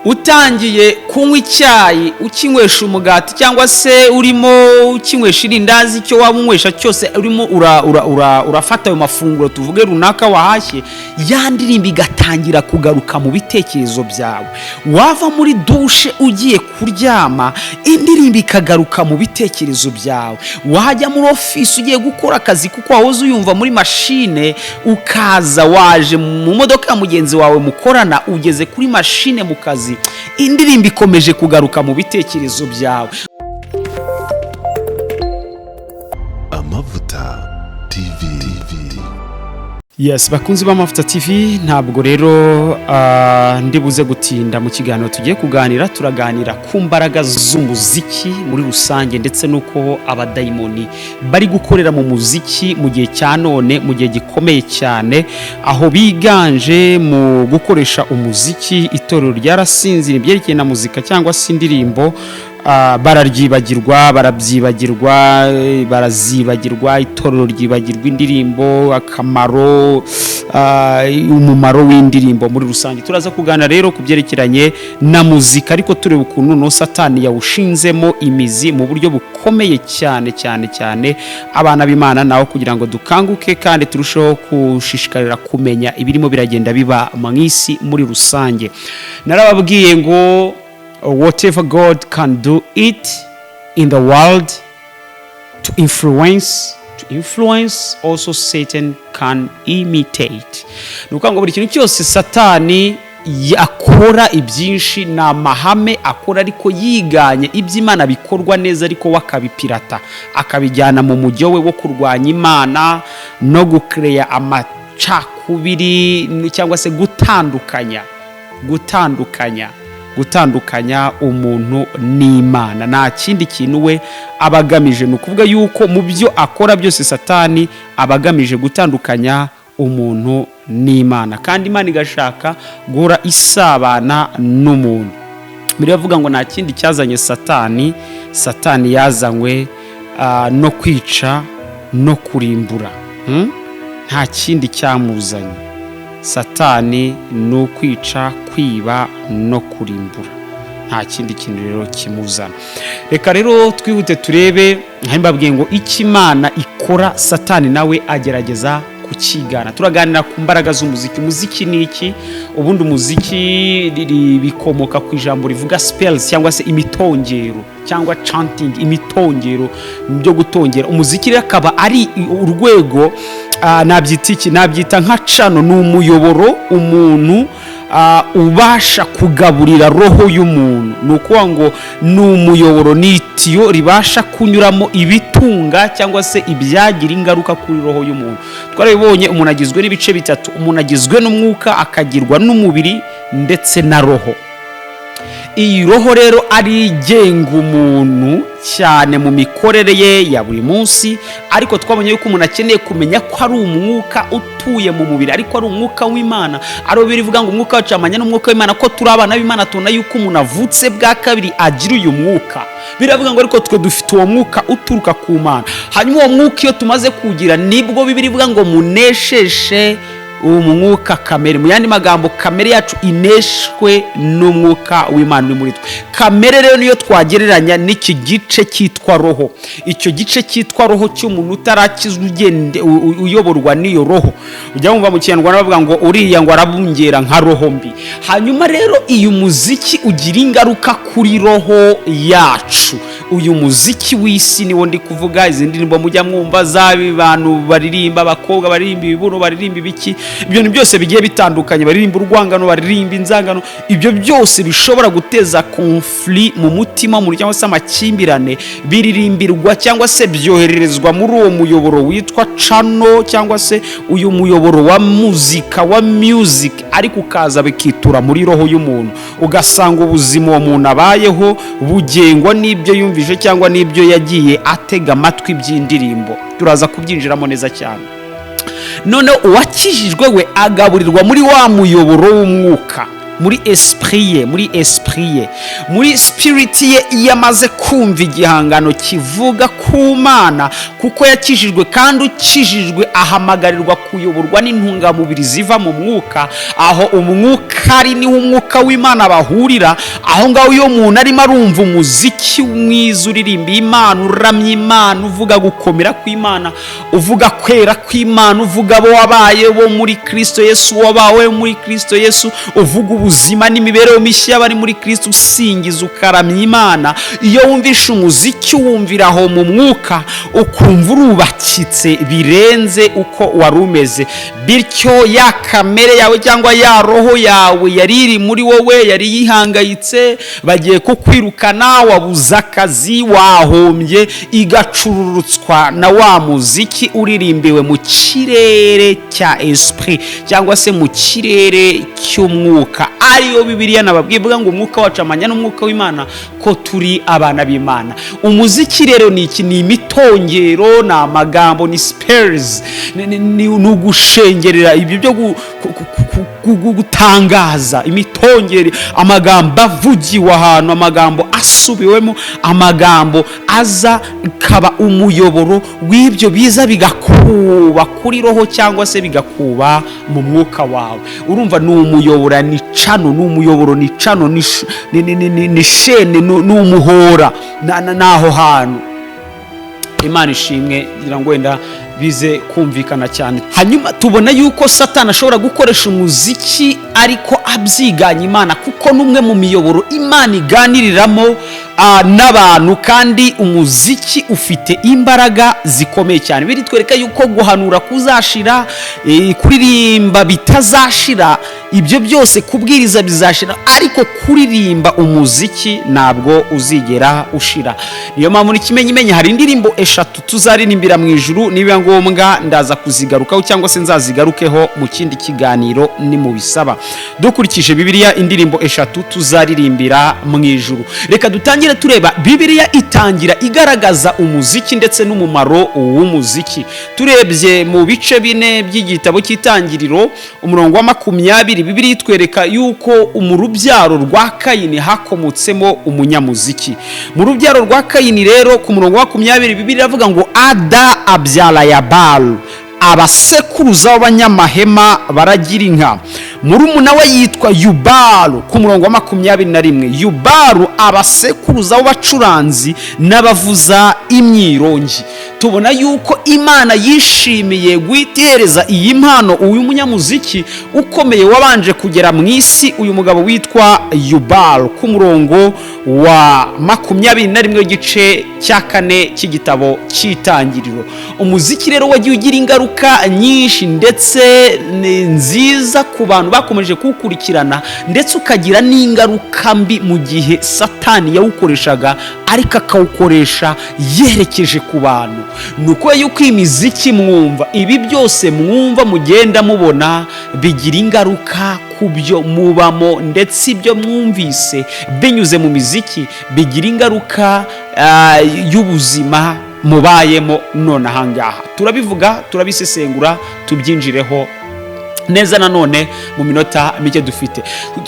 Utangiye kunywa icyayi ukinywesha umugati, cyangwa se urimo ukinywesha irindazi, icyo waba unywesha cyose, urimo urafata ayo mafunguro tuvuge runaka wahashye, ya ndirimbo igatangira kugaruka mu bitekerezo byawe. Wava muri dushe ugiye kuryama, indirimbo ikagaruka mu bitekerezo byawe. Wajya muri ofisi ugiye gukora akazi, kuko wahoze uyumva muri mashine, ukaza waje mu modoka ya mugenzi wawe mukorana, ugeze kuri mashine mu kazi, indirimbo ikomeje kugaruka mu bitekerezo byawe. Amavuta TV. Yes, bakunzi b'Amavuta TV, ntabwo rero ndibuze gutinda mu kiganiro tugiye kuganira. Turaganira ku mbaraga z'umuziki muri rusange, ndetse n'uko abadayimoni bari gukorera mu muziki mu gihe cya none, mu gihe gikomeye cyane, aho biganje mu gukoresha umuziki. Itorero ryarasinzira ibyerekeye na muzika cyangwa se indirimbo, bararyibagirwa, barabyibagirwa, barazibagirwa. Itorero ryibagirwa indirimbo, akamaro, umumaro w'indirimbo muri rusange. Turaza kuganira rero ku byerekeranye na muzika, ariko tureba ukuntu no Satani yawushinzemo imizi mu buryo bukomeye cyane cyane cyane. Abana b'Imana naho kugira ngo dukanguke kandi turusheho gushishikarira kumenya ibirimo biragenda biba mu isi muri rusange. Narababwiye ngo whatever God can do it in the world to influence, also Satan can imitate. Ni ukuvuga ngo buri kintu cyose Satani akora, ibyinshi ni amahame akora ariko yiganye iby'Imana bikorwa neza, ariko we akabipirata, akabijyana mu mujyo we wo kurwanya Imana no gukereya amacakubiri, cyangwa se gutandukanya umuntu n'Imana. Nta kindi kintu we aba agamije. Ni ukuvuga yuko mu byo akora byose Satani aba agamije gutandukanya umuntu n'Imana, kandi Imana igashaka guhora isabana n'umuntu. Biravuga ngo nta kindi cyazanye Satani. Satani yazanywe no kwica no kurimbura. Nta kindi cyamuzanye. Satani ni ukwica, kwiba no kurimbura, nta kindi kintu rero kimuzana. Reka rero twihute turebe. Mbabwiye ngo icyo Imana ikora, Satani nawe agerageza kukigana. Turaganira ku mbaraga z'umuziki. Umuziki ni iki ubundi? Umuziki bikomoka ku ijambo rivuga spells, cyangwa se imitongero, cyangwa chanting, imitongero byo gutongera. Umuziki rero akaba ari urwego, nabyita iki? Nabyita nka channel, ni umuyoboro umuntu ubasha kugaburira roho y'umuntu. Ni ukuvuga ngo ni umuyoboro, ni itiyo ribasha kunyuramo ibitunga cyangwa se ibyagira ingaruka kuri roho y'umuntu. Twarabibonye, umuntu agizwe n'ibice bitatu: umuntu agizwe n'umwuka, akagirwa n'umubiri ndetse na roho. Iyi roho rero ari igenga umuntu cyane mu mikorere ye ya buri munsi, ariko twabonye yuko umuntu akeneye kumenya ko ari umwuka utuye mu mubiri, ariko ari umwuka w'Imana, ariwo birivuga ngo umwuka wacu amanya n'umwuka w'Imana, ko turi abana b'Imana. Tubona yuko umuntu avutse bwa kabiri agira uyu mwuka. Biravuga ngo ariko twe dufite uwo mwuka uturuka ku Mana. Hanyuma uwo mwuka iyo tumaze kuwugira, nibwo Bibiri ivuga ngo munesheshe umwuka kamere. Mu yandi magambo, kamere yacu ineshwe n'umwuka w'Imana uri muri twe. Kamere rero niyo twagereranya n'iki gice cyitwa roho. Icyo gice cyitwa roho cy'umuntu utarakizwa, ugende uyoborwa n'iyo roho, ujya wumva mu Kinyarwanda bavuga ngo uriya ngo arabungera nka roho mbi. Hanyuma rero uyu muziki ugira ingaruka kuri roho yacu. Uyu muziki w'isi niwo ndi kuvuga, izi ndirimbo mujya mwumva z'abantu baririmba, abakobwa baririmba ibibuno, baririmba ibiki, ibyo bintu byose bigiye bitandukanye, baririmba urwangano, baririmba inzangano, ibyo byose bishobora guteza conflit mu mutima w'umuntu cyangwa se amakimbirane, biririmbirwa cyangwa se byohererezwa muri uwo muyoboro witwa channel, cyangwa se uyu muyoboro wa muzika, wa music, ariko ukaza bikitura muri roho y'umuntu, ugasanga ubuzima uwo muntu abayeho bugengwa n'ibyo yumvise cyangwa n'ibyo yagiye atega amatwi by'indirimbo. Turaza kubyinjiramo neza cyane. Noneho uwakijijwe we agaburirwa muri wa muyoboro w'umwuka. Muri esprit ye, muri esprit ye, muri spirit ye, iyo amaze kumva igihangano kivuga ku Mana, kuko yakijijwe, kandi ukijijwe ahamagarirwa kuyoborwa n'intungamubiri ziva mu mwuka. Aho umwuka ari niho umwuka w'Imana bahurira. Aho ngaho iyo umuntu arimo arumva umuziki mwiza uririmba Imana, uramya Imana, uvuga gukomera kw'Imana, uvuga kwera kw'Imana, uvuga abo wabaye bo muri Kirisito Yesu, wabawe muri Kirisito Yesu, uvuga ubuzima n'imibereho mishya y'abari muri Kirisito, usingiza ukaramya Imana, iyo wumvishe umuziki wumvira aho mu mwuka, ukumva urubakitse birenze uko wari umeze. Bityo ya kamere yawe cyangwa ya roho yawe yari iri muri wowe, yari yihangayitse, bagiye kukwirukana, wabuze akazi, wahombye, igacururutswa na wa muziki uririmbiwe mu kirere cya esprit cyangwa se mu kirere cy'umwuka, ariyo Bibiliya nababwiye ivuga ngo umwuka wacu amanya n'umwuka w'Imana ko turi abana b'Imana. Umuziki rero ni iki? Ni imitongero, ni amagambo, ni spells, ni ugushengerera, ibyo byo gutangaza, imitongero, amagambo avugiwe ahantu, amagambo asubiwemo, amagambo aza ikaba umuyoboro w'ibyo biza bigakuba kuri roho cyangwa se bigakuba mu mwuka wawe. Urumva ni umuyoboro, ni channel, ni umuyoboro, ni channel, ni chaîne, ni umuhora n'aho hantu. Imana ishimwe. Ngira ngo wenda bize kumvikana cyane. Hanyuma tubona yuko Satani ashobora gukoresha umuziki ariko abyiganya Imana, kuko n'umwe mu miyoboro Imana iganiriramo n'abantu, kandi umuziki ufite imbaraga zikomeye cyane. Biritwereka yuko guhanura kuzashira, kuririmba bitazashira, ibyo byose, kubwiriza bizashira, ariko kuririmba umuziki ntabwo uzigera ushira. Niyo mpamvu n'ikimenyimenyi hari indirimbo eshatu tuzaririmbira mu ijuru. Niba ngombwa ndaza kuzigarukaho cyangwa se nzazigarukeho mu kindi kiganiro nimubisaba. Dukurikije Bibiliya, indirimbo eshatu tuzaririmbira mu ijuru, reka dutangire tureba. Bibiliya itangira igaragaza umuziki ndetse n'umumaro w'umuziki. Turebye mu bice 4 by'igitabo cy'Itangiriro, umurongo wa 20, Bibiliya itwereka yuko mu rubyaro rwa Kayini hakomotsemo umunyamuziki. Mu rubyaro rwa Kayini rero, ku murongo wa 20, Bibiliya iravuga ngo Ada abyara Yabalu, abasekuruza b'abanyamahema baragira inka. Murumuna we yitwa Yubalu. Ku murongo wa 21, Yubalu abasekuruza b'abacuranzi n'abavuza imyirongi. Tubona yuko Imana yishimiye guitereza iyi mpano uyu munyamuziki ukomeye wabanje kugera mu isi, uyu mugabo witwa Yubalu, ku murongo wa 21 w'igice cya 4 cy'igitabo cy'Itangiriro. Umuziki rero wagiye ugira ingaruka nyinshi ndetse ni nziza ku bantu bakomeje kuwukurikirana, ndetse ukagira n'ingaruka mbi mu gihe Satani yawukoreshaga, ariko akawukoresha yerekeje ku bantu. Ni uko yuko iyi miziki mwumva, ibi byose mwumva mugenda mubona, bigira ingaruka ku byo mubamo, ndetse ibyo mwumvise binyuze mu miziki bigira ingaruka y'ubuzima mubayemo none ahangaha. Turabivuga, turabisesengura, tubyinjireho neza nanone mu minota mike dufite.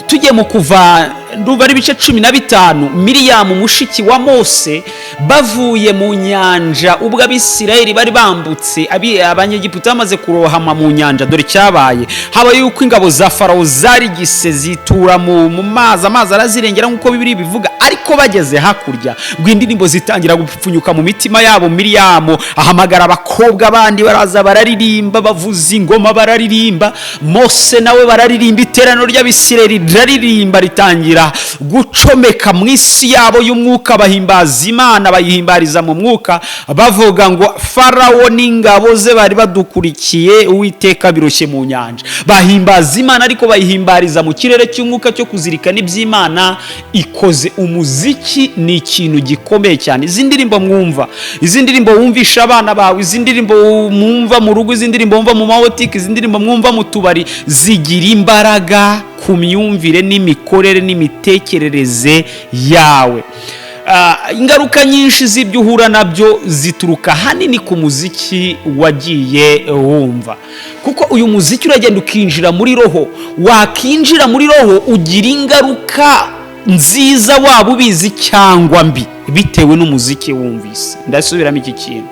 Tugiye mu Kuva, ndumva ari ibice 15, Miriyamu mushiki wa Mose bavuye mu nyanja, ubwo Abisirayeli bari bambutse, Abanyegiputa bamaze kurohama mu nyanja. Dore cyabaye, habaye yuko ingabo za Farawo zarigise zitura mu mazi, amazi arazirengera nk'uko Bibiliya bivuga. Ariko bageze hakurya ngo indirimbo zitangira gupfunyuka mu mitima yabo. Miriyamu ahamagara abakobwa bandi, baraza bararirimba, bavuza ingoma bararirimba, Mose nawe bararirimba, iteraniro ry'Abisirayeli riraririmba, ritangira gucomeka mu isi yabo y'umwuka, bahimbaza Imana, bayihimbariza mu mwuka, bavuga ngo Farawo n'ingabo ze bari badukurikiye, Uwiteka biroshye mu nyanja. Bahimbaza Imana, ariko bayihimbariza mu kirere cy'umwuka cyo kuzirikana iby'Imana ikoze. Umuziki ni ikintu gikomeye cyane. Izi ndirimbo mwumva, izi ndirimbo wumvisha abana bawe, izi ndirimbo mwumva mu rugo, izi ndirimbo mwumva mu mahotiki, izi ndirimbo mwumva mu tubari, zigira imbaraga ku myumvire n'imikorere n'imitekerereze yawe. Ingaruka nyinshi z'ibyo uhura nabyo zituruka ahanini ku muziki wagiye wumva, kuko uyu muziki uragenda ukinjira muri roho. Wakinjira muri roho, ugira ingaruka nziza waba ubizi cyangwa mbi, bitewe n'umuziki wumvise. Ndasubiramo iki kintu: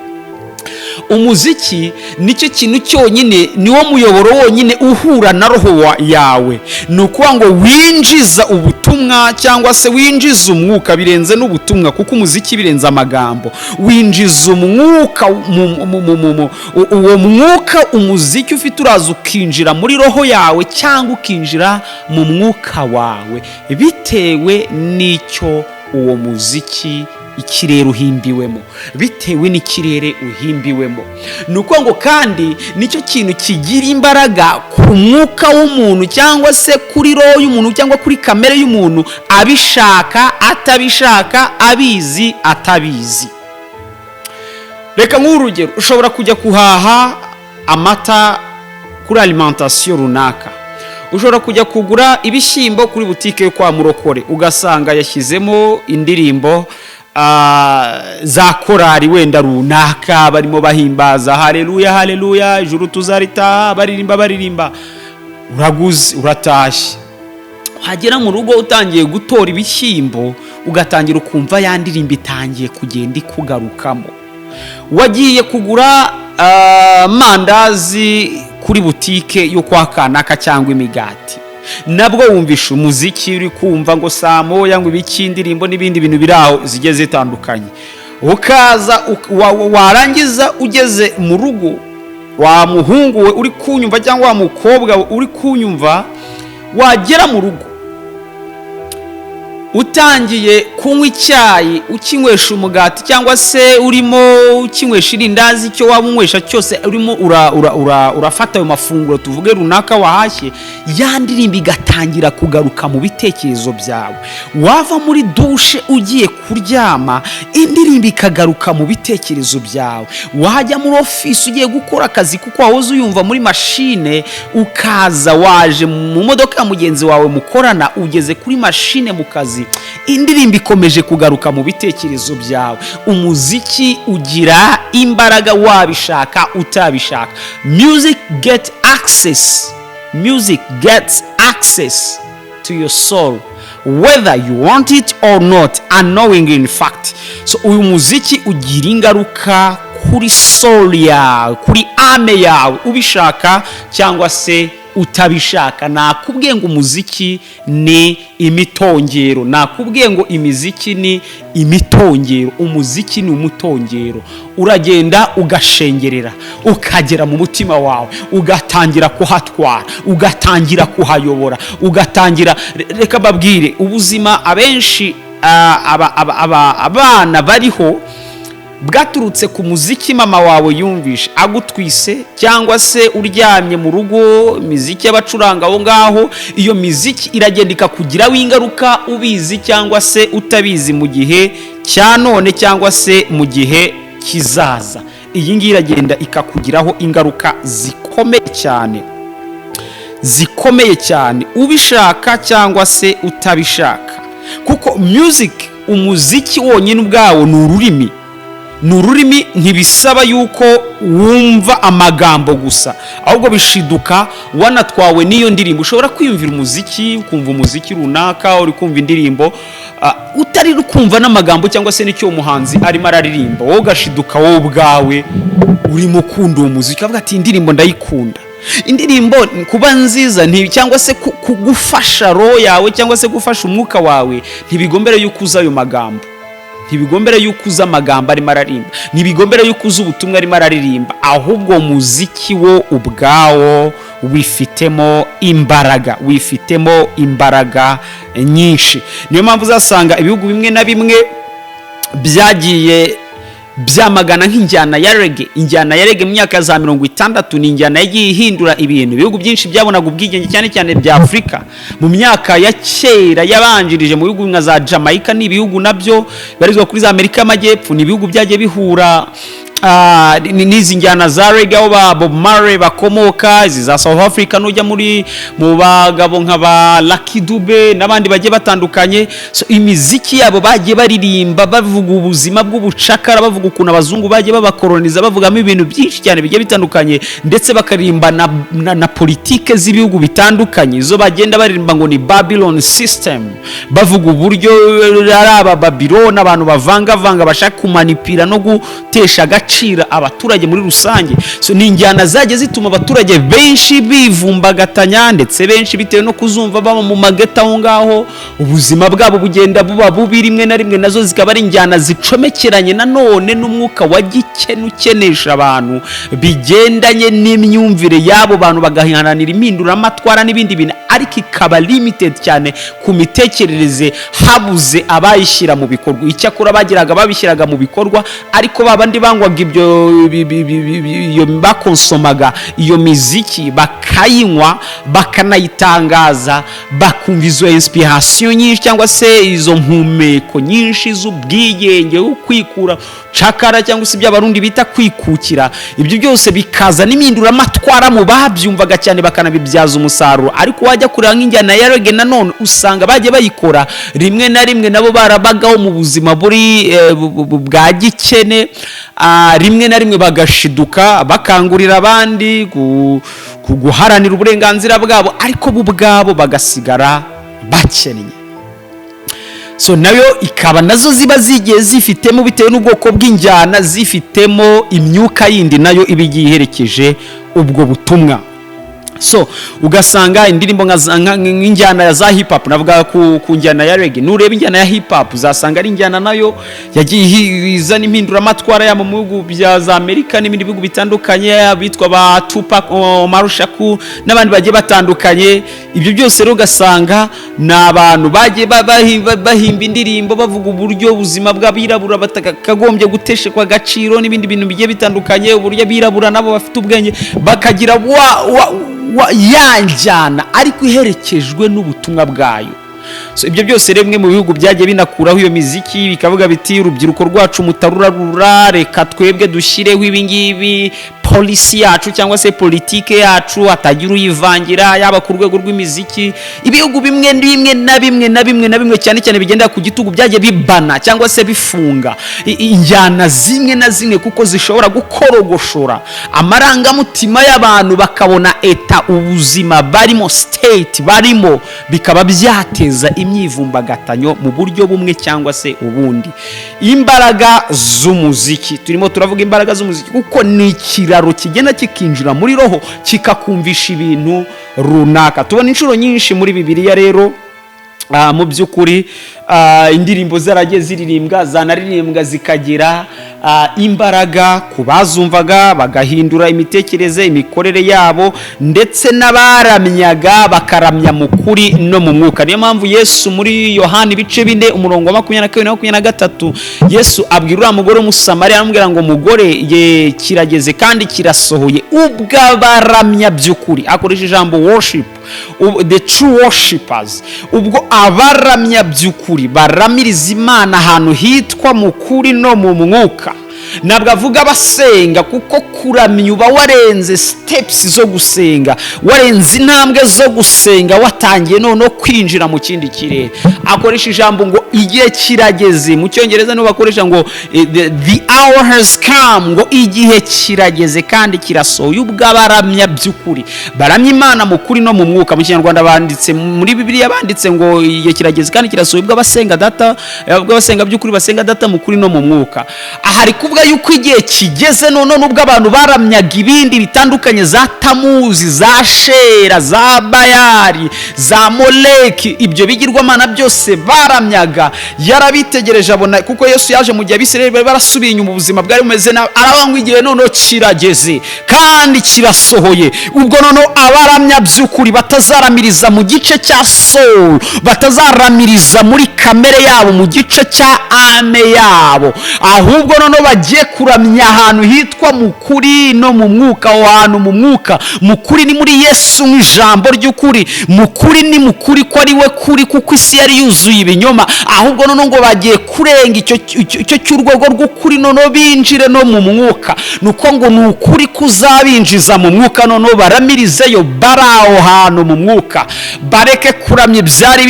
umuziki nicyo kintu cyonyine, niwo muyoboro wonyine uhura na roho yawe. Ni ukuvuga ngo winjiza ubutumwa cyangwa se winjiza umwuka, birenze n'ubutumwa, kuko umuziki birenze amagambo. Winjiza umwuka, uwo mwuka umuziki ufite uraza ukinjira muri roho yawe cyangwa ukinjira mu mwuka wawe, bitewe n'icyo uwo muziki, ikirere uhimbiwemo, bitewe n'ikirere uhimbiwemo. Ni ukuvuga ngo kandi nicyo kintu kigira imbaraga ku mwuka w'umuntu cyangwa se kuri roho y'umuntu cyangwa kuri kamere y'umuntu, abishaka, atabishaka, abizi, atabizi. Reka nk'urugero: ushobora kujya guhaha amata kuri alimentation runaka, ushobora kujya kugura ibishyimbo kuri butike yo kwa Murokore, ugasanga yashyizemo indirimbo za korari wenda runaka, barimo bahimbaza: "Haleluya, haleluya, ijuru tuzaritaha." Baririmba, baririmba, uraguze, uratashye. Wagera mu rugo, utangiye gutora ibishyimbo, ugatangira ukumva ya ndirimbo itangiye kugenda ikugarukamo. Wagiye kugura amandazi kuri butike yo kwa kanaka cyangwa imigati, nabwo wumvisha umuziki, uri kumva ngo saa moya, ngo ibiki, indirimbo n'ibindi bintu biri aho zigiye zitandukanye. Ukaza warangiza ugeze mu rugo, wa muhungu we uri kunyumva cyangwa wa mukobwa we uri kunyumva, wagera mu rugo utangiye kunywa icyayi, ukinywesha umugati cyangwa se urimo ukinywesha irindazi, icyo waba unywesha cyose, urimo urafata ayo mafunguro tuvuge runaka wahashye, ya ndirimbo igatangira kugaruka mu bitekerezo byawe. Wava muri dushe ugiye kuryama, indirimbo ikagaruka mu bitekerezo byawe. Wajya muri ofisi ugiye gukora akazi, kuko wahoze uyumva muri mashine, ukaza waje mu modoka ya mugenzi wawe mukorana, ugeze kuri mashine mu kazi, indirimbo ikomeje kugaruka mu bitekerezo byawe. Umuziki ugira imbaraga wabishaka, utabishaka. Music get access, music gets access to your soul whether you want it or not, unknowing in fact. So uyu muziki ugira ingaruka kuri soul yawe, kuri âme yawe, ubishaka cyangwa se utabishaka. Nakubwiye ngo umuziki ni imitongero, nakubwiye ngo imiziki ni imitongero. Umuziki ni umutongero, uragenda ugashengerera, ukagera mu mutima wawe, ugatangira kuhatwara, ugatangira kuhayobora, ugatangira. Reka babwire ubuzima abenshi abana bariho bwaturutse ku muziki mama wawe yumvishe agutwise, cyangwa se uryamye mu rugo, imiziki y'abacuranga aho ngaho. Iyo miziki iragenda ikakugiraho ingaruka, ubizi cyangwa se utabizi, mu gihe cya none cyangwa se mu gihe kizaza. Iyi ngiyi iragenda ikakugiraho ingaruka zikomeye cyane, zikomeye cyane, ubishaka cyangwa se utabishaka, kuko music, umuziki wonyine ubwawo ni ururimi, ni ururimi. Ntibisaba yuko wumva amagambo gusa, ahubwo bishiduka wanatwawe n'iyo ndirimbo. Ushobora kwiyumvira umuziki, ukumva umuziki runaka, uri kumva indirimbo utari kumva n'amagambo cyangwa se n'icyo uwo muhanzi arimo araririmba, wowe ugashiduka wowe ubwawe urimo ukunda uwo muziki, ukavuga ati: "Indirimbo ndayikunda." Indirimbo kuba nziza cyangwa se kugufasha roho yawe cyangwa se gufasha umwuka wawe, ntibigombere yuko uza ayo magambo, ntibigombere yuko uza amagambo arimo araririmba, ntibigombere yuko uza ubutumwa arimo araririmba, ahubwo muziki wo ubwawo wifitemo imbaraga, wifitemo imbaraga nyinshi. Niyo mpamvu uzasanga ibihugu bimwe na bimwe byagiye byamagana nk'injyana ya reggae. Injyana ya reggae mu myaka za 60 ni injyana yagiye ihindura ibintu. Ibihugu byinshi byabonaga ubwigenge, cyane cyane bya Afurika mu myaka ya kera yabanjirije, mu bihugu nka za Jamaica, ni ibihugu nabyo bibarizwa kuri za Amerika y'Amajyepfo, ni ibihugu byagiye bihura N'izi njyana za reggae, aho ba Bob Marley bakomoka, izi za South Africa, nujya muri mu bagabo nka ba Lucky Dube n'abandi bagiye batandukanye. So imiziki yabo bagiye baririmba bavuga ubuzima bw'ubucakara, bavuga ukuntu abazungu bagiye babakoloniza, bavugamo ibintu byinshi cyane bigiye bitandukanye, ndetse bakaririmba na politike z'ibihugu bitandukanye, izo bagenda baririmba ngo ni Babylon system, bavuga uburyo ari aba Babylon, abantu bavangavanga, bashaka kumanipira no gutesha agaciro abaturage muri rusange. So ni injyana zagiye zituma abaturage benshi bivumbagatanya, ndetse benshi bitewe no kuzumva baba mu mageta aho ngaho, ubuzima bwabo bugenda buba bubi rimwe na rimwe. Nazo zikaba ari injyana zicomekeranye nanone n'umwuka wa gikene ukenesha abantu, bigendanye n'imyumvire y'abo bantu, bagaharanira impinduramatwara n'ibindi bintu, ariko ikaba limited cyane ku mitekerereze, habuze abayishyira mu bikorwa. Icyakora bagiraga babishyiraga mu bikorwa, ariko ba bandi bangwaga ibyo iyo bakonsomaga iyo miziki, bakayinywa, bakanayitangaza, bakumva izo inspiration nyinshi cyangwa se izo mpumeko nyinshi z'ubwigenge, wo kwikura cakara, cyangwa se ibyo Abarundi bita kwikukira, ibyo byose bikaza n'impinduramatwara mu babyumvaga cyane, bakanabibyaza umusaruro. Ariko wajya kureba nk'injyana ya reggae nanone, usanga bagiye bayikora rimwe na rimwe nabo barabagaho mu buzima buri bwa gikene, rimwe na rimwe bagashiduka bakangurira abandi guharanira uburenganzira bwabo, ariko bo ubwabo bagasigara bakennye. So nayo ikaba nazo ziba zigiye zifitemo, bitewe n'ubwoko bw'injyana, zifitemo imyuka yindi nayo iba igiye iherekeje ubwo butumwa. So ugasanga indirimbo nk'injyana ya za hip hop, navuga ku njyana ya reggae, nureba injyana ya hip hop uzasanga ari injyana nayo yagiye izana impinduramatwara yaba mu bihugu bya za Amerika n'ibindi bihugu bitandukanye, abitwa ba Tupac Omar Shakur n'abandi bagiye batandukanye. Ibyo byose rero ugasanga ni abantu bagiye bahimba indirimbo bavuga uburyo ubuzima bw'abirabura batakagombye guteshekwa agaciro n'ibindi bintu bigiye bitandukanye, uburyo abirabura nabo bafite ubwenge, bakagira wa ya njyana ariko iherekejwe n'ubutumwa bwayo. So ibyo byose rero, bimwe mu bihugu byagiye binakuraho iyo miziki, bikavuga biti: "Urubyiruko rwacu mutarurarura, reka twebwe dushyireho ibingibi, policy yacu cyangwa se politike yacu, hatagira uyivangira, yaba ku rwego rw'imiziki." Ibihugu bimwe bimwe na bimwe na bimwe na bimwe, cyane cyane bigendera ku gitugu, byagiye bibana cyangwa se bifunga injyana zimwe na zimwe, kuko zishobora gukorogoshora amarangamutima y'abantu, bakabona eta ubuzima barimo, state barimo, bikaba byateza imyivumbagatanyo mu buryo bumwe cyangwa se ubundi. Imbaraga z'umuziki, turimo turavuga imbaraga z'umuziki kuko ni ikiraro kigenda kikinjira muri roho, kikakumvisha ibintu runaka. Tubona inshuro nyinshi muri Bibiliya rero, mu by'ukuri indirimbo zaragiye ziririmbwa, zanaririmbwa zikagira imbaraga ku bazumvaga, bagahindura imitekerereze, imikorere yabo, ndetse n'abaramyaga bakaramya mu kuri no mu mwuka. Niyo mpamvu Yesu muri Yohani ibice 4, umurongo wa 22 na 23, Yesu abwira uriya mugore w'Umusamariya, aramubwira ngo: "Mugore ye, kirageze kandi kirasohoye ubwo abaramya by'ukuri," akoresha ijambo worship, the true worshipers, ubwo abaramya by'ukuri baramiriza Imana ahantu hitwa mu kuri no mu mwuka. Ntabwo avuga abasenga, kuko kuramya uba warenze steps zo gusenga, warenze intambwe zo gusenga, watangiye noneho kwinjira mu kindi kirere. Akoresha ijambo ngo igihe kirageze. Mu Cyongereza niho bakoresha ngo the hour has come, ngo igihe kirageze kandi kirasohoye ubwo abaramya by'ukuri baramya Imana mu kuri no mu mwuka. Mu Kinyarwanda banditse, muri Bibiliya banditse ngo igihe kirageze kandi kirasohoye ubwo abasenga Data, ubwo abasenga by'ukuri basenga Data mu kuri no mu mwuka. Aha ari kuvuga yuko igihe kigeze none nubwo abantu baramyaga ibindi bitandukanye, za Tamuzi, za Shera, za Bayari, za Moleki, ibyo bigirwamana byose baramyaga, yarabitegereje abona, kuko Yesu yaje mu gihe Abisirayeli bari barasubiye inyuma, ubuzima bwari bumeze nabi, aravuga ngo igihe noneho kirageze kandi kirasohoye ubwo noneho abaramya by'ukuri batazaramiriza mu gice cya soul, batazaramiriza muri kamere yabo, mu gice cya âme yabo, ahubwo noneho bagiye Bagiye kuramya ahantu hitwa mu kuri no mu mwuka. Aho hantu mu mwuka, mu kuri ni muri Yesu nk'ijambo ry'ukuri, mu kuri ni mu kuri ko ari we kuri, kuko isi yari yuzuye ibinyoma. Ahubwo noneho ngo bagiye kurenga icyo cy'urwego rw'ukuri, noneho binjire no mu mwuka. Ni uko ngo ni ukuri kuzabinjiza mu mwuka, noneho baramirizeyo bari aho hantu mu mwuka, bareke kuramya ibyari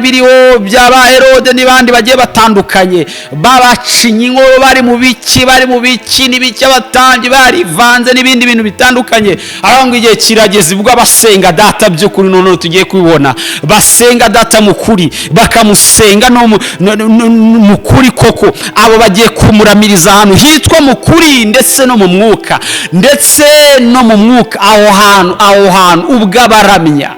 biriho by'aba Herode n'abandi bagiye batandukanye, babacinye inkoro, bari mu biki, bari mu biki n'ibiki, abatambyi barivanze n'ibindi bintu bitandukanye. Aho ngo igihe kirageze ubwo abasenga Data by'ukuri, noneho tugiye kubibona, basenga Data mu kuri, bakamusenga no mu kuri koko. Abo bagiye kumuramiriza ahantu hitwa mu kuri ndetse no mu mwuka, ndetse no mu mwuka. Aho hantu ubwo abaramya,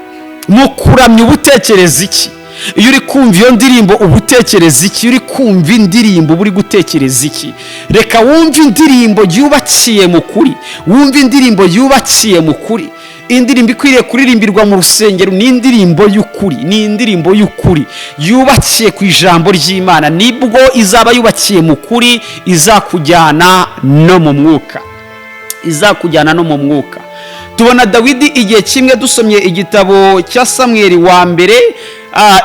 mu kuramya uba utekereza iki? Iyo uri kumva iyo ndirimbo uba utekereza iki? Iyo uri kumva indirimbo uba uri gutekereza iki? Reka wumve indirimbo yubakiye mu kuri, wumve indirimbo yubakiye mu kuri. Indirimbo ikwiriye kuririmbirwa mu rusengero ni indirimbo y'ukuri, ni indirimbo y'ukuri yubakiye ku ijambo ry'Imana. Nibwo izaba yubakiye mu kuri, izakujyana no mu mwuka, izakujyana no mu mwuka. Tubona Dawidi igihe kimwe, dusomye igitabo cya Samweri wa mbere,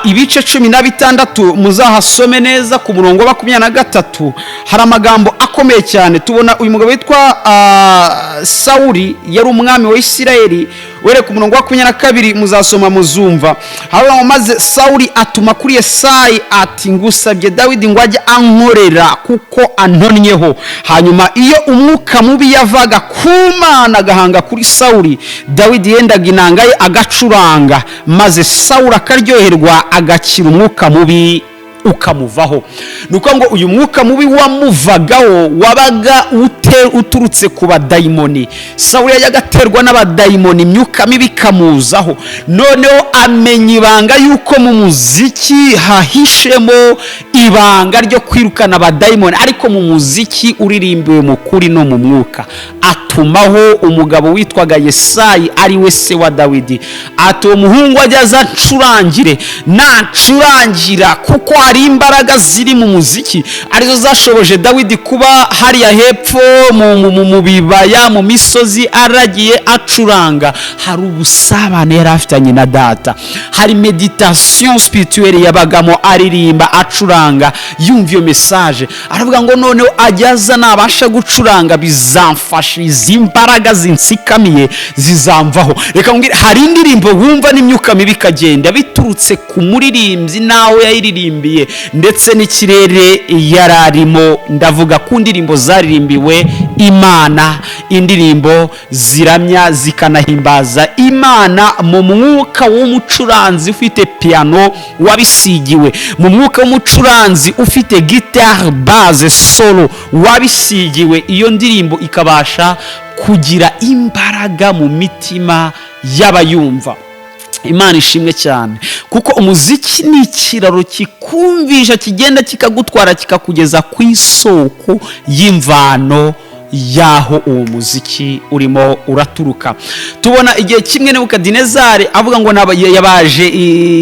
ibice 16, muzahasome neza ku murongo wa 23, hari amagambo akomeye cyane. Tubona uyu mugabo witwa Sawuri, yari umwami wa Isirayeli. Were ku murongo wa 22, muzasoma muzumva, haravuga ngo: "Maze Sawuri atuma kuri Yesayi ati: 'Ngusabye Dawidi ngo ajye ankorera, kuko antonnyeho.' Hanyuma iyo umwuka mubi yavaga ku Mana agahanga kuri Sawuri, Dawidi yendaga inanga ye agacuranga, maze Sawuri akaryoherwa, agakira, umwuka mubi ukamuvaho." Ni ukuvuga ngo uyu mwuka mubi wamuvagaho wabaga uturutse ku badayimoni. Sawuli yajyaga aterwa n'abadayimoni, imyuka mibi ikamuzaho. Noneho amenya ibanga yuko mu muziki hahishemo ibanga ryo kwirukana abadayimoni, ariko mu muziki uririmbiwe mu kuri no mu mwuka. Atumaho umugabo witwaga Yesayi, ari we se wa Dawidi, ati: "Uwo muhungu ajya aza ncurangire, nancurangira, kuko hari imbaraga ziri mu muziki arizo zashoboje Dawidi kuba hariya hepfo mu bibaya, mu misozi, aragiye acuranga. Hari ubusabane yari afitanye na Data, hari méditation spirituelle yabagamo, aririmba, acuranga, yumva iyo message." Aravuga ngo noneho ajya aza, nabasha gucuranga bizamfasha, izi mbaraga zinsikamiye zizamvaho. Reka mbwire, hari indirimbo wumva n'imyuka mibi ikagenda, biturutse ku muririmbyi n'aho yayiririmbiye ndetse n'ikirere yari arimo. Ndavuga ku ndirimbo zaririmbiwe Imana, indirimbo ziramya zikanahimbaza Imana mu mwuka w'umucuranzi ufite piano wabisigiwe, mu mwuka w'umucuranzi ufite guitare basse solo wabisigiwe. Iyo ndirimbo ikabasha kugira imbaraga mu mitima y'abayumva. Imana ishimwe cyane, kuko umuziki ni ikiraro kikumvisha, kigenda kikagutwara, kikakugeza ku isoko y'imvano y'aho uwo muziki urimo uraturuka. Tubona igihe kimwe Nebukadinezari avuga ngo yabaje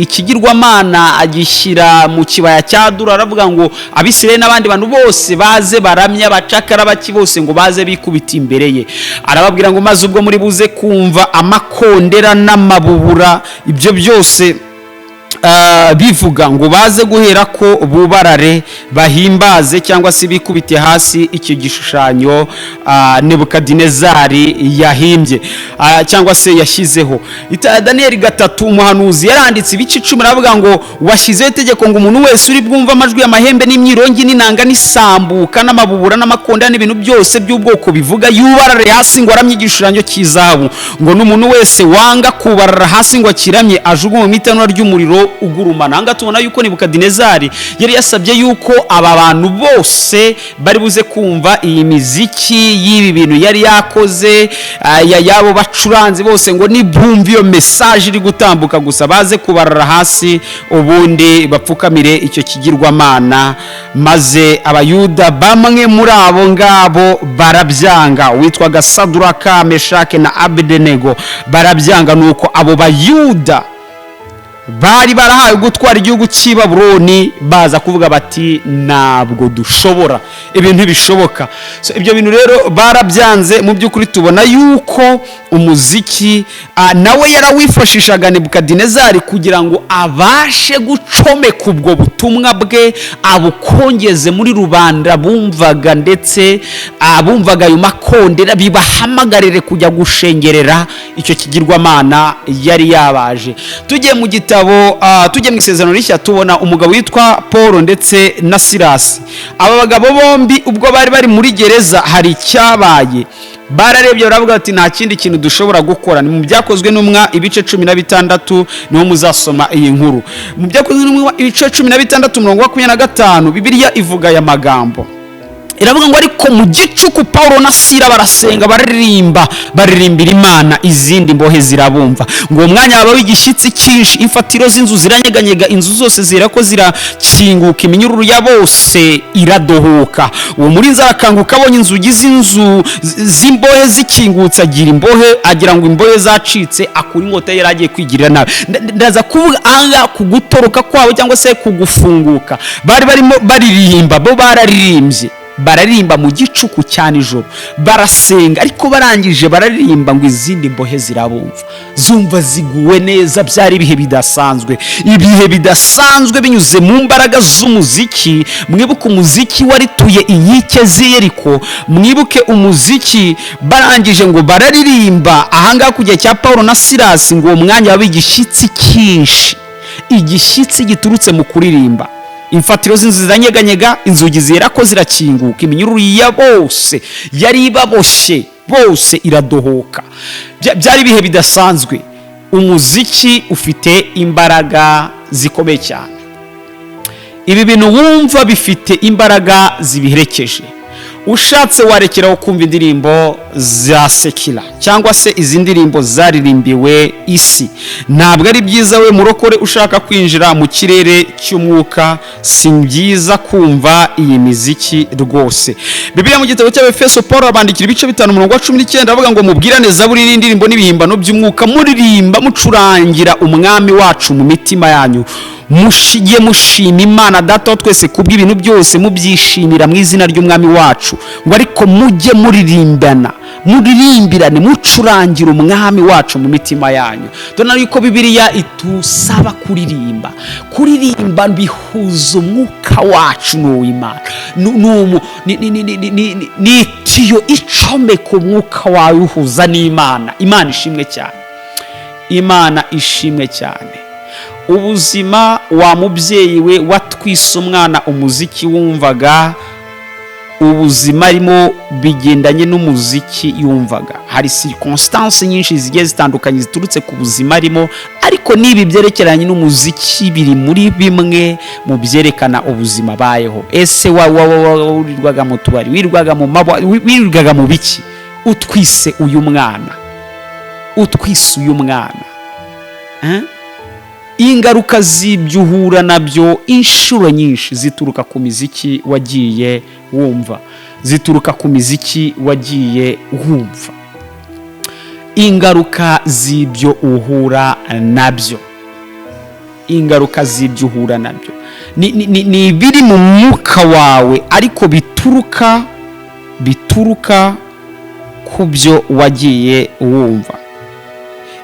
ikigirwamana, agishyira mu kibaya cya Dura. Aravuga ngo Abisirayeli n'abandi bantu bose baze baramya, abacakara baki bose ngo baze bikubita imbere ye. Arababwira ngo: "Maze ubwo muri buze kumva amakondera n'amabubura, ibyo byose bivuga, ngo baze guhera ko bubarare, bahimbaze cyangwa se bikubite hasi icyo gishushanyo Nebukadinezari yahimbye cyangwa se yashyizeho." Daniyeli 3, umuhanuzi yaranditse ibice 10, aravuga ngo: "Washyizeho itegeko ngo umuntu wese uri bwumve amajwi y'amahembe n'imyirongi n'inanga n'isambuka n'amabubura n'amakondera n'ibintu byose by'ubwoko bivuga, yubarare hasi ngo aramye igishushanyo cy'izahabu, ngo n'umuntu wese wanga kubarara hasi ngo akiramye ajugunywe mu itanura ry'umuriro ugurumana." Ahangaha tubona yuko Nebukadinezari yari yasabye yuko aba bantu bose bari buze kumva iyi miziki y'ibi bintu yari yakoze, y'abo bacuranzi bose, ngo nibumva iyo message iri gutambuka gusa, baze kubarara hasi, ubundi bapfukamire icyo kigirwamana. Maze Abayuda bamwe muri abo ngabo barabyanga, witwaga Saduraka, Meshake na Abedenego, barabyanga. Nuko abo Bayuda Bari barahawe gutwara igihugu cy'i Babuloni, baza kuvuga bati: "Ntabwo dushobora, ibintu ntibishoboka." So, ibyo bintu rero barabyanze. Mu by'ukuri tubona yuko umuziki nawe yarawifashishaga Nebukadinezari kugira ngo abashe gucomeka ubwo butumwa bwe, abukongeze muri rubanda bumvaga, ndetse bumvaga ayo makondera, bibahamagarire kujya gushengerera icyo kigirwamana yari yabaje. Tugiye mu gitabo, tujye mu Isezerano Rishya, tubona umugabo witwa Paul ndetse na Silasi. Aba bagabo bombi, ubwo bari bari muri gereza, hari icyabaye. Bararebye baravuga bati: "Nta kindi kintu dushobora gukora." Ni mu Byakozwe n'Intumwa ibice 16, niho muzasoma iyi nkuru. Mu Byakozwe n'Intumwa ibice 16, umurongo wa 25, Bibiliya ivuga aya magambo, iravuga ngo: "Ariko mu gicuku Paul na Sira barasenga, bararirimba, baririmbira Imana, izindi mbohe zirabumva." Ngo uwo mwanya habaho igishyitsi cyinshi, imfatiro z'inzu ziranyeganyega, inzu zose zirako zirakinguka, iminyururu ya bose iradohoka. Uwo murinzi arakanguka, abonye inzugi z'inzu z'imbohe zikingutse, agira imbohe, agira ngo imbohe zacitse, akura inkota ye, yari agiye kwigirira nabi. Ndaza kuvuga ahangaha ku gutoroka kwabo cyangwa se ku gufunguka. Bari barimo baririmba, bo bararirimbye, bararirimba mu gicuku cya nijoro, barasenga, ariko barangije bararirimba, ngo izindi mbohe zirabumva, zumva ziguwe neza. Byari ibihe bidasanzwe, ibihe bidasanzwe binyuze mu mbaraga z'umuziki. Mwibuke umuziki warituye inkike z'i Yeriko. Mwibuke umuziki. Barangije ngo bararirimba ahangaha ku gihe cya Paul na Silasi, ngo uwo mwanya waba igishyitsi cyinshi, igishyitsi giturutse mu kuririmba. Imfatiro z'inzu ziranyeganyega, inzugi zera ko zirakinguka, iminyururu ya bose yari ibaboshye bose iradohoka. Byari ibihe bidasanzwe. Umuziki ufite imbaraga zikomeye cyane. Ibi bintu wumva bifite imbaraga zibiherekeje. Ushatse warekeraho kumva indirimbo za secular cyangwa se izi ndirimbo zaririmbiwe isi. Ntabwo ari byiza. We murokore ushaka kwinjira mu kirere cy'umwuka, si byiza kumva iyi miziki rwose. Bibiliya mu gitabo cy'Abefeso, Paul abandikira ibice 5, umurongo wa 19, avuga ngo: "Mubwirane zaburi n'indirimbo n'ibihimbano by'umwuka, muririmba mucurangira Umwami wacu mu mitima yanyu, mushiye mushima Imana Data wa twese kubw'ibintu byose, mubyishimira mu izina ry'Umwami wacu." Ngo ariko mujye muririmbana, muririmbirane, mucurangira Umwami wacu mu mitima yanyu. Tubona yuko Bibiliya itusaba kuririmba. Kuririmba bihuza umwuka wacu n'uw'Imana. Ni itiyo icomeka umwuka wawe uhuza n'Imana. Imana ishimwe cyane, Imana ishimwe cyane. Ubuzima wa mubyeyi we watwise umwana umuziki wumvaga, ubuzima arimo bigendanye n'umuziki yumvaga. Hari circonstances nyinshi zigiye zitandukanye ziturutse ku buzima arimo, ariko n'ibi byerekeranye n'umuziki biri muri bimwe mu byerekana ubuzima abayeho. Ese wirirwaga mu tubari, wirirwaga mu mabwa, wirirwaga mu biki? Utwise uyu mwana, utwise uyu mwana, eh? Ingaruka z'ibyo uhura nabyo inshuro nyinshi zituruka ku miziki wagiye wumva, zituruka ku miziki wagiye wumva. Ingaruka z'ibyo uhura nabyo, ingaruka z'ibyo uhura nabyo ni ibiri mu mwuka wawe, ariko bituruka ku byo wagiye wumva.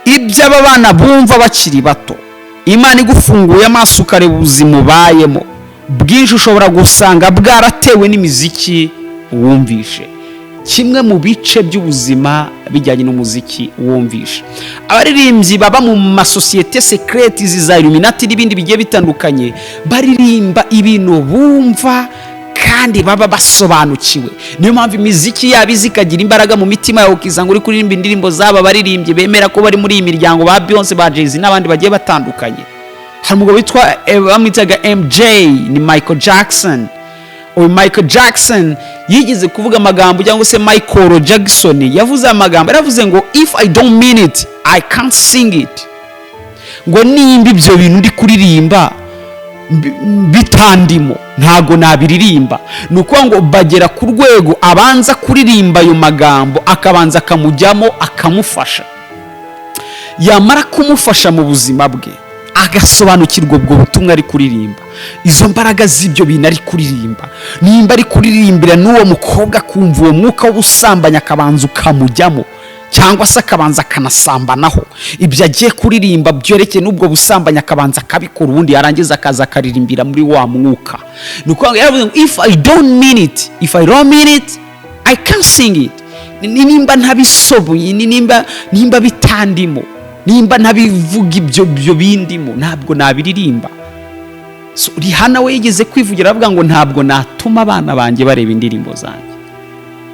Ibyo aba bana bumva bakiri bato, Imana igufunguye amaso ukareba ubuzima ubayemo, bwinshi ushobora gusanga bwaratewe n'imiziki wumvishe. Kimwe mu bice by'ubuzima bijyanye n'umuziki wumvishe. Abaririmbyi baba mu masosiyete secrètes za Illuminati n'ibindi bigiye bitandukanye baririmba ibintu bumva kandi baba basobanukiwe. Niyo mpamvu imiziki yabo iza ikagira imbaraga mu mitima yawe, ukisanga uri kuririmba indirimbo z'aba baririmbyi bemera ko bari muri iyi miryango, ba Beyonce, ba Jay-Z n'abandi bagiye batandukanye. Hari umugabo witwa bamwitaga MJ, ni Michael Jackson. Uyu Michael Jackson yigeze kuvuga amagambo, cyangwa se Michael Jackson yavuze amagambo, yaravuze ngo: "If I don't mean it, I can't sing it." Ngo nimba ibyo bintu ndi kuririmba bitandimo, ntago nabiririmba. Ni ukuvuga ngo bagera ku rwego abanza kuririmba ayo magambo, akabanza akamujyamo, akamufasha. Yamara kumufasha mu buzima bwe, Agasobanukirwa ubwo butumwa ari kuririmba, izo mbaraga z'ibyo bintu ari kuririmba. Nimba ari kuririmbira n'uwo mukobwa, akumva uwo mwuka w'ubusambanyi akabanza ukamujyamo, cyangwa se akabanza akanasambanaho, ibyo agiye kuririmba byerekeye n'ubwo busambanyi akabanza akabikora, ubundi yarangiza akaza akaririmbira muri wa mwuka. Ni ukuvuga ngo yaravuze ngo: "If I don't mean it, if I don't mean it, I can't sing it." Nimba ntabisoboye, nimba bitandimo, nimba ntabivuga ibyo bindimo, ntabwo nabiririmba. So, Rihanna we yigeze kwivugira avuga ngo: "Ntabwo natuma abana banjye bareba indirimbo zanjye.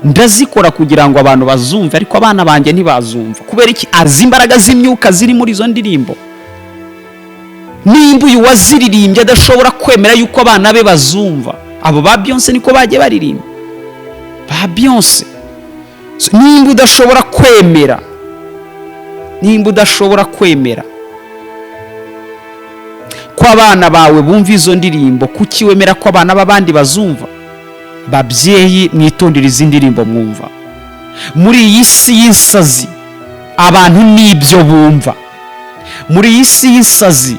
Ndazikora kugira ngo abantu bazumve, ariko abana banjye ntibazumva." Kubera iki? Azi imbaraga z'imyuka ziri muri izo ndirimbo. Nimba uyu waziririmbye adashobora kwemera yuko abana be bazumva, abo ba Beyonce niko bagiye baririmba, ba Beyonce. So, nimba udashobora kwemera ko abana bawe bumva izo ndirimbo, kuki wemera ko abana b'abandi bazumva? Babyeyi, mwitondere izi ndirimbo mwumva. Muri iyi si y'insazi, abantu n'ibyo bumva. Muri iyi si y'insazi,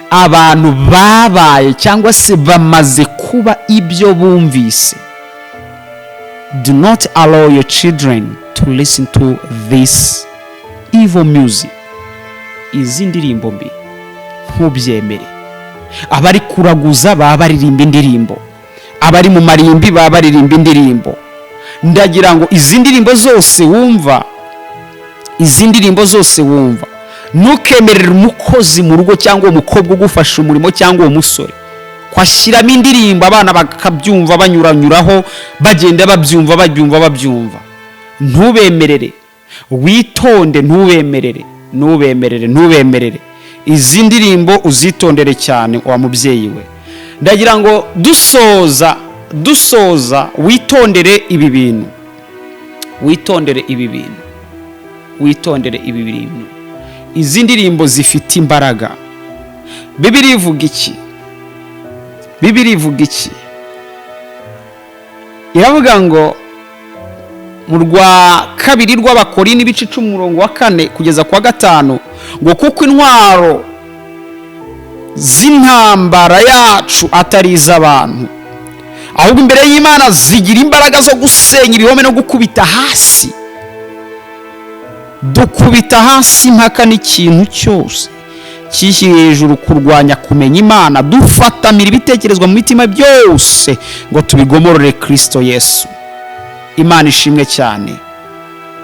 abantu babaye cyangwa se bamaze kuba ibyo bumvise. Do not allow your children to listen to this evil music. Izi ndirimbo mbi ntubyemere. Abari kuraguza baba baririmba indirimbo, abari mu marimbi baba baririmba indirimbo. Ndagira ngo izi ndirimbo zose wumva, izi ndirimbo zose wumva, ntukemerere umukozi mu rugo cyangwa umukobwa ugufasha umurimo cyangwa uwo musore kwashyiramo indirimbo, abana bakabyumva, banyuranyuraho, bagenda babyumva, babyumva, babyumva. Ntubemerere, witonde, ntubemerere, ntubemerere, ntubemerere. Izi ndirimbo uzitondere cyane, wa mubyeyi we. Ndagira ngo dusoza, witondere ibi bintu, witondere ibi bintu, witondere ibi bintu. Izi ndirimbo zifite imbaraga. Bibiliya ivuga iki? Bibiliya ivuga iki? Iravuga ngo mu rwa kabiri rw'Abakorinto, ibice 10, umurongo wa 4 kugeza ku wa 5, ngo: "Kuko intwaro z'intambara yacu atari iz'abantu, ahubwo imbere y'Imana zigira imbaraga zo gusenya ibihome no gukubita hasi. Dukubita hasi impaka n'ikintu cyose cyishyiriye hejuru kurwanya kumenya Imana, dufatamira ibitekerezwa mu mitima byose ngo tubigomorore Kirisito Yesu." Imana ishimwe cyane,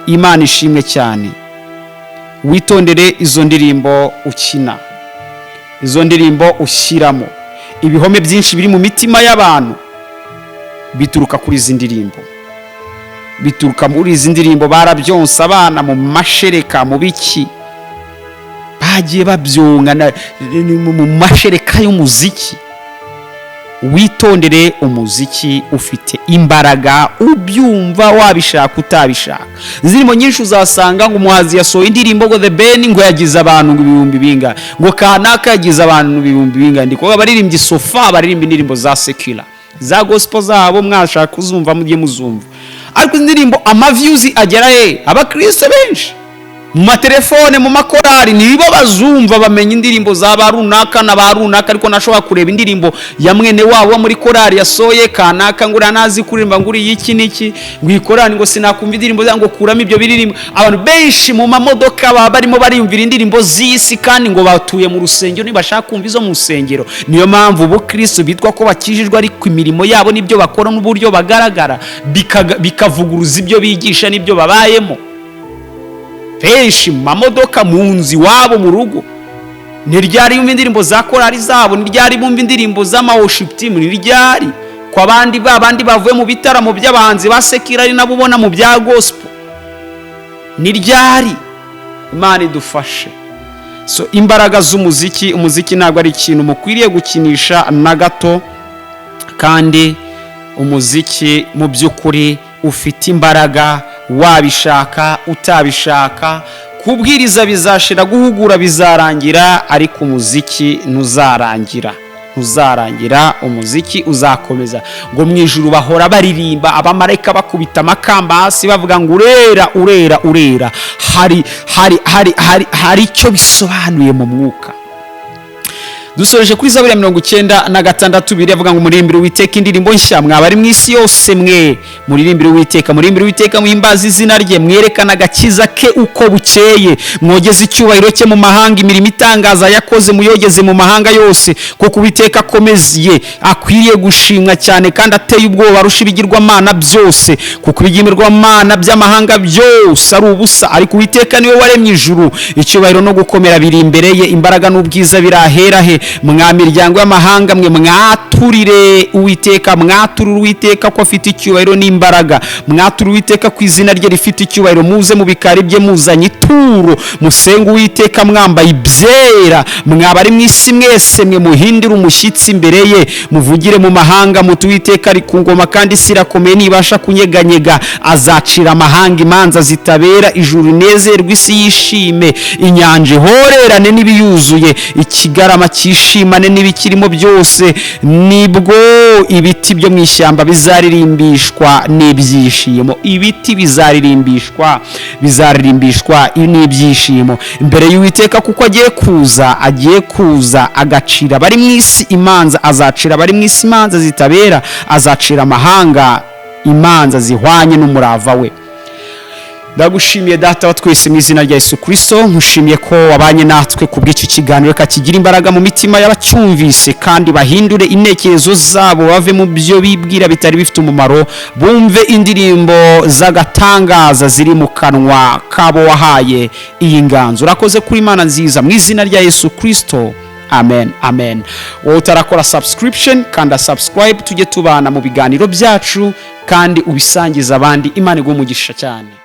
Imana ishimwe cyane. Witondere izo ndirimbo ukina, izo ndirimbo ushyiramo. Ibihome byinshi biri mu mitima y'abantu bituruka kuri izi ndirimbo, bituruka muri izi ndirimbo. Barabyonsa abana mu mashereka, mu biki, bagiye babyonga mu mashereka y'umuziki. Witondere umuziki, ufite imbaraga, ubyumva wabishaka utabishaka. Zirimo nyinshi, uzasanga ngo umuhanzi yasohoye indirimbo, ngo The Ben ngo yagize abantu ngo ibihumbi bingahe, ngo kanaka yagize abantu ibihumbi bingahe. Ndi kuvuga abaririmbyi sofa, baririmba indirimbo za secular, za gospel zabo mwashaka kuzumva mujye muzumva, ariko indirimbo ama views agera he? Abakristo benshi mu matelefone, mu makorari, nibo bazumva, bamenya indirimbo za ba runaka na ba runaka, ariko nashobora kureba indirimbo ya mwene wabo wo muri korari yasoye kanaka, ngo uriya ntazi kuririmba, ngo uriya iki n'iki, ngo iyi korari, ngo sinakumva indirimbo zayo, ngo kuramo ibyo biririmbo. Abantu benshi mu mamodoka baba barimo bariyumvira indirimbo z'isi, kandi ngo batuye mu rusengero, ntibashaka kumva izo mu rusengero. Niyo mpamvu ubukristo bitwa ko bakijijwe, ariko imirimo yabo n'ibyo bakora n'uburyo bagaragara bikavuguruza ibyo bigisha n'ibyo babayemo. Benshi mu mamodoka, mu nzu iwabo, mu rugo, ni ryari bumva indirimbo za korari zabo? Ni ryari bumva indirimbo z'ama worship team? Ni ryari ku abandi ba bandi bavuye mu bitaramo by'abahanzi ba secular, ari nabo ubona mu bya gospel? Ni ryari? Imana idufashe. So, imbaraga z'umuziki, umuziki ntabwo ari ikintu mukwiriye gukinisha na gato, kandi umuziki mu by'ukuri ufite imbaraga, wabishaka utabishaka. Kubwiriza bizashira, guhugura bizarangira, ariko umuziki ntuzarangira, ntuzarangira. Umuziki uzakomeza. Ngo mu ijuru bahora baririmba, abamarayika bakubita amakamba hasi, bavuga ngo: "Urera, urera, urera." Hari icyo bisobanuye mu mwuka. Dusoreje kuri Zaburi ya 96, biravuga ngo: "Muririmbire Uwiteka indirimbo nshya, mwaba ari mu isi yose mwe. Muririmbire Uwiteka, muririmbire Uwiteka, muhimbaze izina rye. Mwerekana agakiza ke uko bukeye, mwogeze icyubahiro cye mu mahanga. Imirimo itangaza yakoze muyogeze mu mahanga yose. Kuko Uwiteka akomeye, akwiriye gushimwa cyane, kandi ateye ubwoba arusha ibigirwamana byose. Kuko ibigirwamana by'amahanga byose ari ubusa, ariko Uwiteka niwe waremye ijuru. Icyubahiro no gukomera biri imbere ye, imbaraga n'ubwiza birahera he. Mwa miryango y'amahanga mwe, mwaturire Uwiteka, mwaturire Uwiteka ko afite icyubahiro n'imbaraga. Mwaturire Uwiteka ku izina rye rifite icyubahiro. Muze mu bikari bye muzanye ituro, musenge Uwiteka mwambaye ibyera. Mwaba ari mu isi mwese mwe, muhindire umushyitsi imbere ye. Muvugire mu mahanga muti: Uwiteka ari ku ngoma, kandi isi irakomeye, ntibasha kunyeganyega. Azacira amahanga imanza zitabera. Ijuru rinezerwe, isi yishime, inyanja ihorerane n'ibiyuzuye, ikigarama cyishimane n'ibikirimo byose. Nibwo ibiti byo mu ishyamba bizaririmbishwa n'ibyishimo." Ibiti bizaririmbishwa n'ibyishimo imbere y'Uwiteka, kuko agiye kuza, agiye kuza agacira abari mu isi imanza. Azacira abari mu isi imanza zitabera, azacira amahanga imanza zihwanye n'umurava we. Ndagushimiye, Data wa twese, mu izina rya Yesu Kirisito. Nkushimiye ko wabanye natwe ku bw'iki kiganiro. Reka kigira imbaraga mu mitima y'abacyumvise, kandi bahindure intekerezo zabo, bave mu byo bibwira bitari bifite umumaro, bumve indirimbo z'agatangaza ziri mu kanwa kabo wahaye iyi nganzo. Urakoze kuri Imana nziza, mu izina rya Yesu Kirisito, amen, amen. Wowe utarakora subscription, kanda subscribe, tujye tubana mu biganiro byacu, kandi ubisangiza abandi. Imana iguhe umugisha cyane.